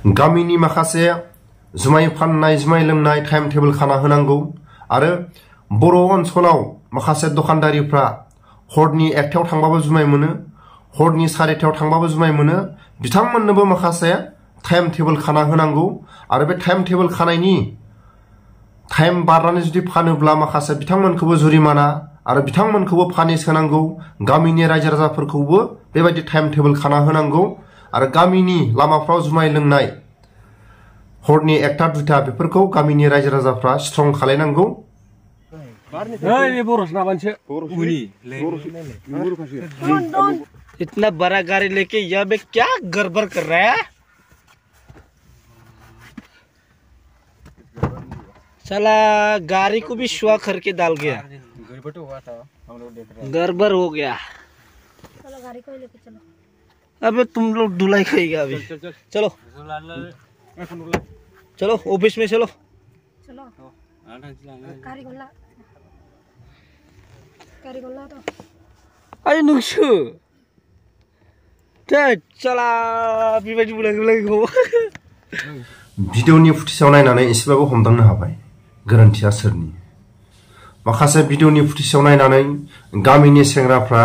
गामिनि माखासे जुमाय फाननाय जुमाय लोंनाय टाइम टेबल खाना होनांगौ आरो बर' ओनसोलाव माखासे दखानदारिफ्रा हरनि 1टायाव थांबाबो जुमाय मोनो हरनि 1:30 थांबाबो जुमाय मोनो बिथांमोननोबो माखासे टाइम टेबल खाना होनांगौ आरो बे टाइम टेबल खानायनि टाइम बारनानै जुदि फानोब्ला माखासे बिथांमोनखौबो जुरिमाना आरो बिथांमोनखौबो फानिस होनांगौ गामिनि रायजो राजाफोरखौबो बेबायदि टाइम टेबल खाना होनांगौ आरो गामिनि लामाफ्राव जुमाय लोंनाय हरनि 1टा 2टा बेफोरखौ गामिनि रायजो राजाफ्रा स्ट्रं खालायनांगौ इतना बड़ा गाड़ी लेके यहाँ पे क्या गड़बड़ कर रहा है साला गाड़ी को भी शुआ करके डाल गया गड़बड़ हो गया चलो गाड़ी को लेके चलो अबे तुम लोग धुलाई खाएगा अभी चलो चलो ऑफिस में चलो चलो गाड़ी गोला तो अरे नोंसो चला बेबायदि बुलायगौ भिडिअनि फुटेजाव नायनानै एसेबाबो हमदांनो हाबाय गोरोन्थिया सोरनि माखासे भिडिअनि फुटेजाव नायनानै गामिनि सेंग्राफ्रा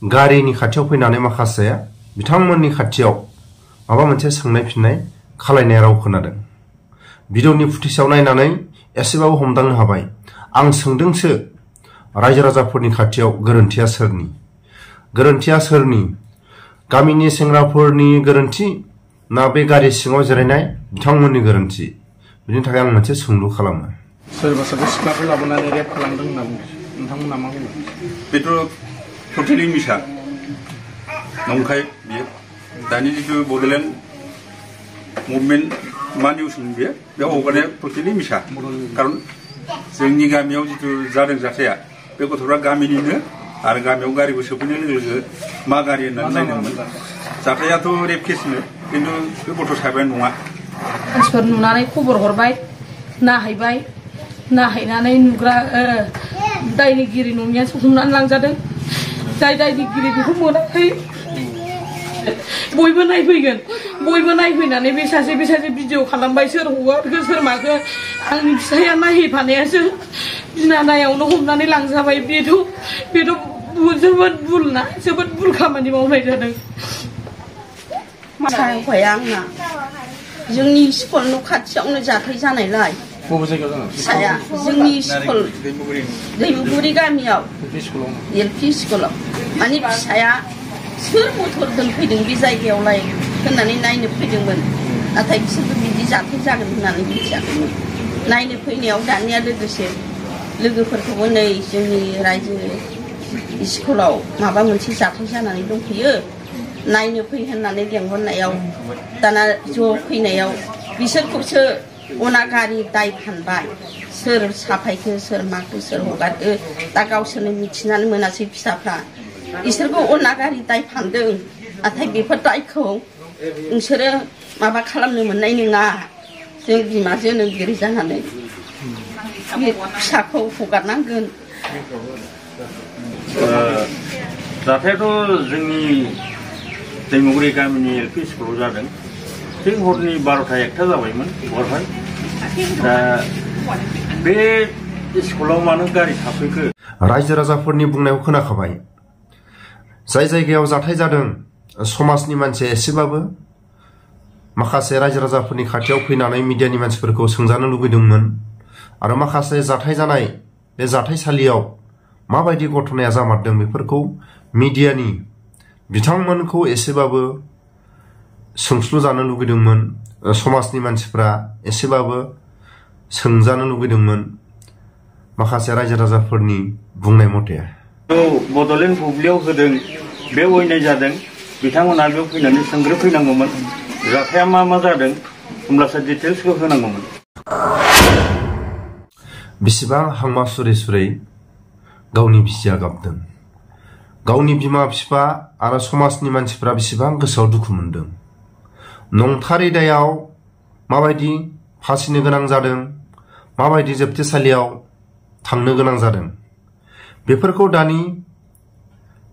गारिनि खाथियाव फैनानै माखासे बिथांमोननि खाथियाव माबा मोनसे सोंनाय फिननाय खालायनाय राव खोनादों भिडिअनि फुटेजाव नायनानै एसेबाबो हमदांनो हाबाय आं सोंदोंसो रायजो राजाफोरनि खाथियाव गोरोन्थिया सोरनि गामिनि सेंग्राफोरनि गोरोन्थि ना बे गारि सिङाव जिरायनाय बिथांमोननि गोरोन्थि बिनि थाखाय आं मोनसे सोंलु खालामो सोरबा सिख्लाफोर लाबोनानै रेप खालामदों होनना बुङो नोंथांमोना मा बुङो बेथ' टटेलि मिसा नंखाय बियो दानि जिथु बड'लेण्ड मुभमेन्ट मा निउस बियो बेयाव हगारनाया टटेलि मिसा खारन जोंनि गामियाव जिथु जादों जाथाया बे गथ'फ्रा गामिनिनो आरो गामियाव गारिबो सफैनाय लोगो लोगो मा गारि होननानै नायदोंमोन जाथायाथ' रेप केसनो खिन्थु बे गथ' साहेबानो नङा मानसिफोर नुनानै खबर हरबाय नायहैबाय नायहैनानै नुग्रा दायनिगिरि नङिया हमनानै लांजादों जाय दायनिगिरि बेखौ मोनाखै बयबो नायफैनानै बे सासे भिडिअ खालामबाय सोर हगारखो सोर माखो आंनि फिसाया नायहैफानायासो बिनानायावनो हमनानै लांजाबाय बेथ' जोबोद भुल खामानि मावनाय जादों साहाया आंना जोंनि स्कुल न' खाथियावनो जाथाय जानायलाय फिसाया जोंनि स्कुल दैमुगुरि गामियाव एलपि स्कुलाव माने फिसाया सोर मटर दोनफैदों बे जायगायावलाय होननानै नायनो फैदोंमोन नाथाय बिसोरबो बिदि जाथाय जागोन होननानै मिथियाखैमोन नायनो फैनायाव दानिया लोगोसे लोगोफोरखौबो नै जोंनि रायजो स्कुलाव माबा मोनसे जाथाय जानानै दंफैयो नायनो फै होननानै लेंहरनायाव दाना ज' फैनायाव बिसोरखौसो अनागारि दाय फानबाय सोर साफायखो सोर माखो सोर हगारखो दा गावसोरनो मिथिनानै मोनासै फिसाफ्रा इसोरखौ अनागारि दाय फानदों नाथाय बेफोर दायखौ नोंसोरो माबा खालामनो मोननाय नङा जों बिमाजों नोगोरि जानानै बे फिसाखौ हगारनांगोन जाथायाथ' जोंनि दैमुगुरि गामिनि एलपि स्कुलाव जादों थिग हरनि 12टा 1टा जाबायमोन हरहाय दा बे स्कुलाव मानो गारि थाफैखो रायजो राजाफोरनि बुंनायखौ खोनाखाबाय जाय जायगायाव जाथाय जादों समाजनि मानसि एसेबाबो माखासे रायजो राजाफोरनि खाथियाव फैनानै मिडियानि मानसिफोरखौ सोंजानो लुबैदोंमोन आरो माखासे जाथाय जानाय बे जाथायसालियाव माबायदि घटनाया जामारदों बेफोरखौ मिडियानि बिथांमोनखौ एसेबाबो सोंस्लु जानो लुबैदोंमोन समाजनि मानसिफ्रा एसेबाबो सोंजानो लुबैदोंमोन माखासे रायजो राजाफोरनि बुंनाय मथे बड'लेण्ड बुब्लियाव होदों बे अयनाय जादों बिथांमोना बेयाव फैनानै सोंग्रोफैनांगौमोन जाथाया मा जादों होमब्लासो डिटेल्सखौ होनांगौमोन बेसेबां हांमा सुरै सुरै गावनि बिसिया गाबदों गावनि बिमा बिफा आरो समाजनि मानसिफ्रा बेसेबां गोसोआव दुखु मोनदों नंथारै दायाव माबायदि फासिनो गोनां जादों माबायदि जोबथेसालियाव थांनो गोनां जादों बेफोरखौ दानि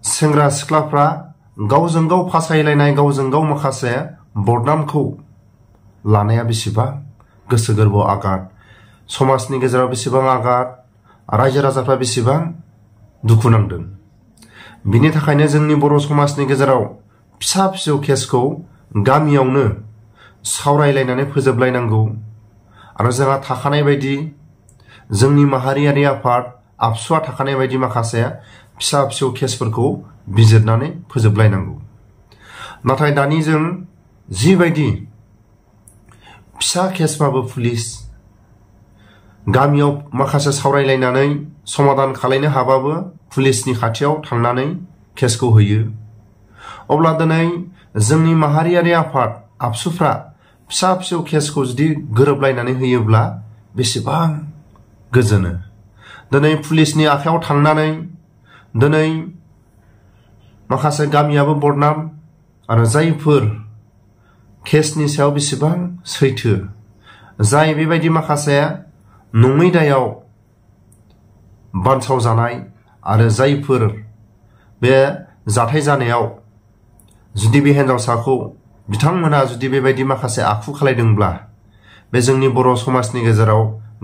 सेंग्रा सिख्लाफ्रा गावजों गाव फासायलायनाय गावजों गाव माखासे बदनामखौ लानाया बेसेबां गोसो गोरबोआव आघात, समाजनि गेजेराव बेसेबां आघात, रायजो राजाफ्रा बेसेबां दुखु नांदों। बिनि थाखायनो जोंनि बर' समाजनि गेजेराव फिसा फिसौ केसखौ गामियावनो सावरायलायनानै फोजोबलायनांगौ आरो जोंहा थाखानाय बायदि जोंनि माहारियारि आफाद आबसुआ थाखानाय बायदि माखासे फिसा फिसौ केसफोरखौ बिजिरनानै फोजोबलायनांगौ। नाथाय दानि जों जिबायदि फिसा केसबाबो पुलिस गामियाव माखासे सावरायलायनानै समाधान खालामनो हाबाबो पुलिसनि खाथियाव थांनानै केसखौ होयो। अब्ला दिनै जोंनि माहारियारि आफाद आबसुफ्रा फिसा फिसौ केसखौ जुदि गोरोबलायनानै होयोब्ला बेसेबां गोजोनो। दिनै पुलिसनि आखायाव थांनानै दिनै माखासे गामियाबो बदनाम आरो जायफोर केसनि सायाव बेसेबां सैथो, जाय बेबायदि माखासे नङै दायाव बानसाव जानाय आरो जायफोर बे जाथाय जानायाव जुदि बे हिनजावसाखौ बिथांमोना जुदि बेबायदि माखासे आखु खालायदोंब्ला बे जोंनि बर' समाजनि गेजेराव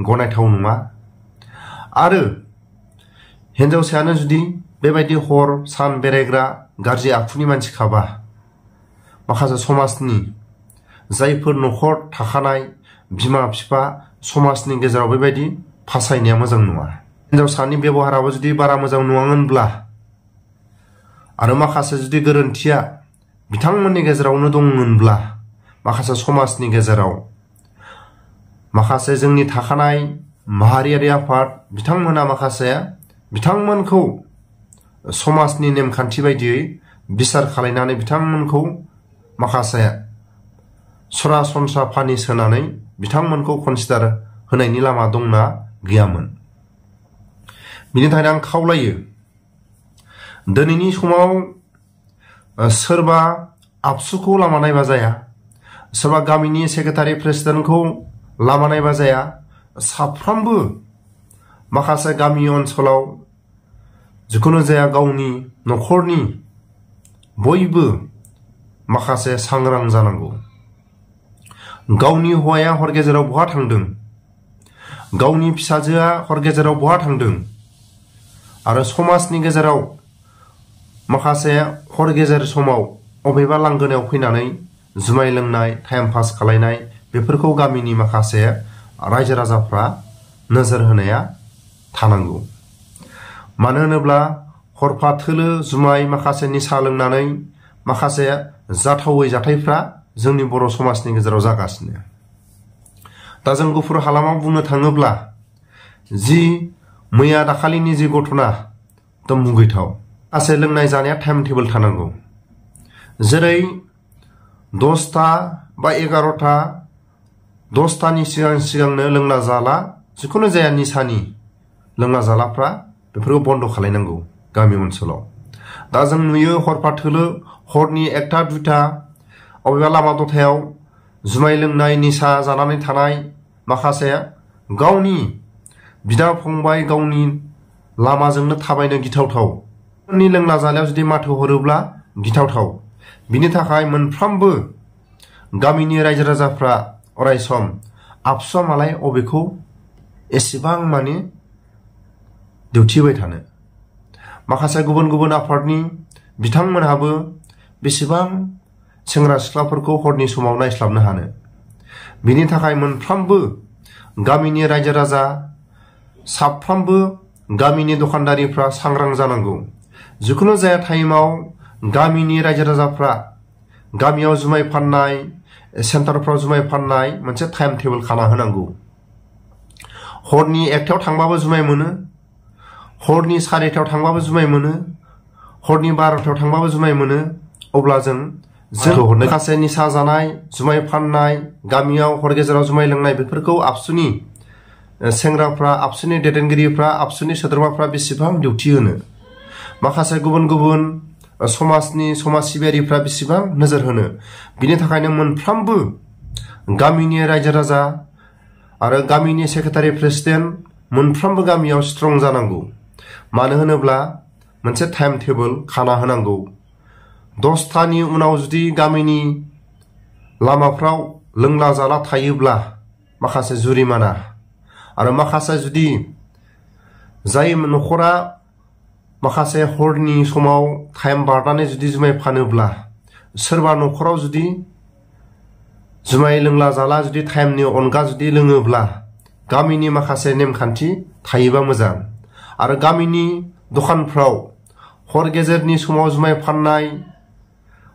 गनायथाव नङा। आरो हिनजावसायानो जुदि बेबायदि हर सान बेरायग्रा गाज्रि आखुनि मानसिखाबा माखासे समाजनि जायफोर न'खर थाखानाय बिमा बिफा समाजनि गेजेराव बेबायदि फासायनाया मोजां नङा। हिनजावसानि बेबहाराबो जुदि बारा मोजां नङामोनब्ला आरो माखासे जुदि गोरोन्थिया बिथांमोननि गेजेरावनो दंमोनब्ला माखासे समाजनि गेजेराव माखासे जोंनि थाखानाय माहारियारि आफाद बिथांमोना माखासे बिथांमोनखौ समाजनि नेमखान्थि बायदियै बिसार खालायनानै बिथांमोनखौ माखासे सरासनस्रा पानिस होनानै बिथांमोनखौ कनसिडार होनायनि लामा दंना गैयामोन। बिनि थाखायनो आं खावलायो दिनैनि समाव सोरबा आबसुखौ लामा नायबा जाया, सोरबा गामिनि सेक्रेटारि प्रेसिडेन्टखौ लामा नायबा जाया। साफ्रोमबो माखासे गामि ओनसोलाव जिखुनु जाया गावनि न'खरनि बयबो माखासे सांग्रां जानांगौ। गावनि हौवाया हर गेजेराव बहा थांदों, गावनि फिसाजोआ हर गेजेराव बहा थांदों आरो समाजनि गेजेराव माखासे हर गेजेर समाव अबेबा लांगोनायाव फैनानै जुमाय लोंनाय टाइम पास खालायनाय बेफोरखौ गामिनि माखासे रायजो राजाफ्रा नोजोर होनाया थानांगौ। मानो होनोब्ला हरफा थोलो जुमाय माखासे निसा लोंनानै माखासे जाथावै जाथायफ्रा जोंनि बर' समाजनि गेजेराव जागासिनो। दा जों गुफुर हालामाव बुंनो थाङोब्ला जि मैया दाखालिनि जि घटना थ' मुगैथाव। माखासे लोंनाय जानाया टाइम टेबोल थानांगौ। जेरै 10टा बा 11टानि सिगांनो लोंना जाला जिखुनु जाया निसानि लोंना जालाफ्रा बेफोरखौ बन्द' खालायनांगौ गामि ओनसोलाव। दा जों नुयो हरफा थोलो हरनि 1टा 2टा अबेबा लामा दथायाव जुमाय लोंनाय निसा जानानै थानाय माखासे गावनि बिदा फंबाय गावनि लामाजोंनो थाबायनो गिथावथाव नि लोंना जानायाव जुदि माथो हरोब्ला गिथावथाव। बिनि थाखाय मोनफ्रोमबो गामिनि रायजो राजाफ्रा अरायसम आबसुआ मालाय अबेखौ एसेबां माने डिउटि होबाय थानो। माखासे गुबुन गुबुन आफादनि बिथांमोनहाबो बेसेबां सेंग्रा सिख्लाफोरखौ हरनि समाव नायस्लाबनो हानो। बिनि थाखाय मोनफ्रोमबो गामिनि रायजो राजा साफ्रोमबो गामिनि दखानदारिफ्रा सांग्रां जानांगौ। जिखुनु जाया टाइमाव गामिनि रायजो राजाफ्रा गामियाव जुमाय फाननाय सेन्टारफ्राव जुमाय फाननाय मोनसे टाइम टेबोल खाना होनांगौ। हरनि 1टायाव थांबाबो जुमाय मोनो, हरनि 1:30टायाव थांबाबो जुमाय मोनो, हरनि 12टायाव थांबाबो जुमाय मोनो। अब्ला जों माखासे निसा जानाय जुमाय फाननाय गामियाव हर गेजेराव जुमाय लोंनाय बेफोरखौ आबसुनि सेंग्राफ्रा आबसुनि दैदेनगिरिफ्रा आबसुनि सोद्रोमाफ्रा बेसेबां डिउटि होनो। माखासे गुबुन गुबुन समाजनि समाज सिबियारिफ्रा बेसेबां नोजोर होनो। बिनि थाखायनो मोनफ्रोमबो गामिनि रायजो राजा आरो गामिनि सेक्रेटारि प्रेसिडेन्ट मोनफ्रोमबो गामियाव स्ट्रं जानांगौ। मानो होनोब्ला मोनसे टाइम टेबोल खाना होनांगौ। 10टानि उनाव जुदि गामिनि लामाफ्राव लोंला जाला थायोब्ला माखासे जुरिमाना आरो माखासे जुदि जाय नखरा माखासे हरनि समाव टाइम बारनानै जुदि जुमाय फानोब्ला सोरबा नखराव जुदि जुमाय लोंला जाला जुदि टाइमनि अनगा जुदि लोङोब्ला गामिनि माखासे नेमखान्थि थायोबा मोजां आरो गामिनि दखानफ्राव हर गेजेरनि समाव जुमाय फाननाय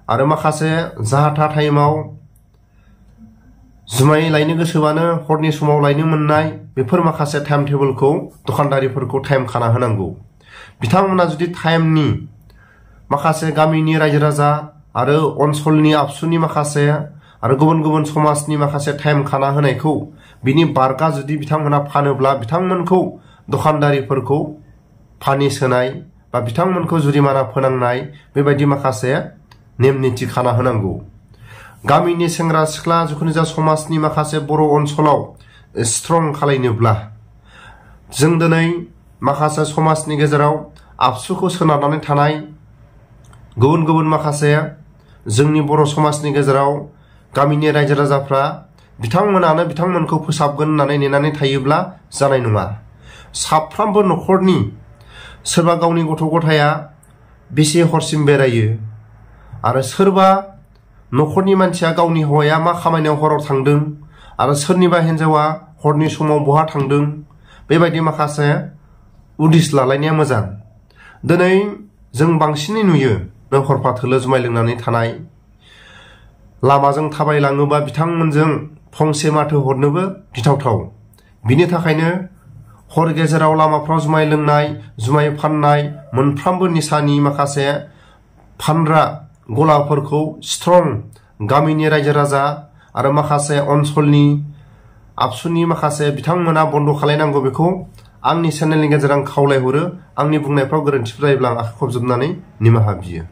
आरो माखासे जाहाथा टाइमाव जुमाय लायनो गोसोबानो हरनि समाव लायनो मोननाय बेफोर माखासे टाइम टेबोलखौ दखानदारिफोरखौ टाइम खाना होनांगौ बिथांमोना जुदि टाइमनि माखासे गामिनि रायजो राजा आरो ओनसोलनि आबसुनि माखासे आरो गुबुन गुबुन समाजनि माखासे टाइम खाना होनायखौ बिनि बारगा जुदि बिथांमोना फानोब्ला बिथांमोनखौ दखानदारिफोरखौ फानि सोनाय बा बिथांमोनखौ जुरिमाना फोनांनाय बेबायदि माखासे नेम निथि खाना होनांगौ गामिनि सेंग्रा सिख्ला जिखुनु जा समाजनि माखासे बर' ओनसोलाव स्ट्रं खालायनोब्ला जों दिनै माखासे समाजनि गेजेराव आबसुखौ सोनारनानै थानाय गुबुन गुबुन माखासे जोंनि बर' समाजनि गेजेराव गामिनि रायजो राजाफ्रा बिथांमोनानो बिथांमोनखौ फोसाबगोन होननानै नेनानै थायोब्ला जानाय नङा साफ्रोमबो नखरनि सोरबा गावनि गथ' गथाया बेसे हरसिम बेरायो आरो सोरबा नखरनि मानसिया गावनि हौवाया मा खामानियाव हराव थांदों आरो सोरनिबा हिनजावा हरनि समाव बहा थांदों बेबायदि माखासे उदिस लालायनाया मोजां दिनै जों बांसिनै नुयो नों हरफा थोलो जुमाय लोंनानै थानाय लामाजों थाबायलाङोबा बिथांमोनजों फंसे माथो हरनोबो गिथावथाव बिनि थाखायनो हर गेजेराव लामाफ्राव जुमाय लोंनाय जुमाय फाननाय मोनफ्रोमबो निसानि माखासे फानग्रा गलाफोरखौ स्ट्रं गामिनि रायजो राजा आरो माखासे ओनसोलनि आबसुनि माखासे बिथांमोना बन्द खालायनांगौ बेखौ आंनि चेनेलनि गेजेरजों खावलायहरो आंनि बुंनायफ्राव गोरोन्थिफोर जायोब्ला आं आखाइ खबजोबनानै निमाहा बियो।